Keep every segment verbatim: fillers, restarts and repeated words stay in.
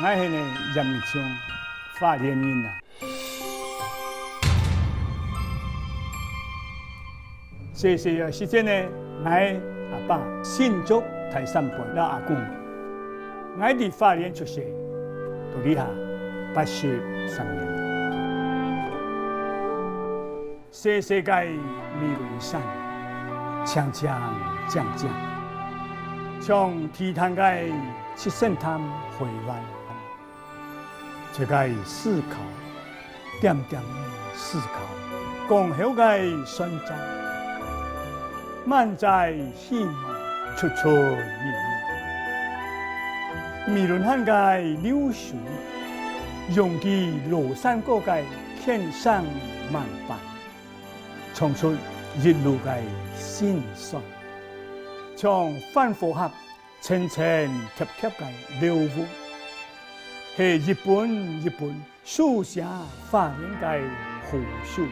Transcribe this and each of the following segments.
，𠊎係呢葉日松，花蓮人啊。細細个時節呢，𠊎阿爸新竹大山背摎阿公，𠊎在花蓮出世，到這下八十三年。細細个美崙山，青青靚靚，像地毯个七星潭海灣。 一个思考，恬恬个思考，光後个山莊，滿載希望，出出入入。美崙坑个流水，湧起老山歌个千聲萬般，唱出一路个辛酸，像番火盒 層層疊疊个老屋，係一本一本書寫花蓮个好書，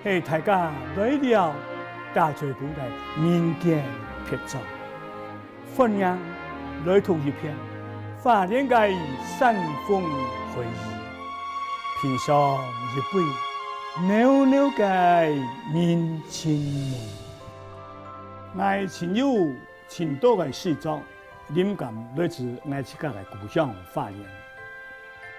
係大家來尞打嘴鼓个民間別莊。歡迎來讀一遍花蓮个山風海雨，品嚐一杯濃濃个人情味。𠊎盡有 盡多个詩作，靈感來自𠊎自家个故鄉花蓮。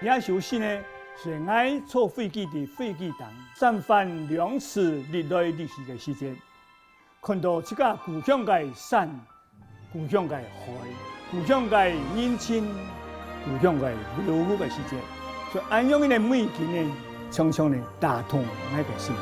這首詩呢，係𠊎坐飛機在飛機頂，三番兩次日來日去个時節，看到自家故鄉个山、故鄉个海、故鄉个人情、故鄉个老屋个時節，就恁樣个美景呢，常常呢打動𠊎个心。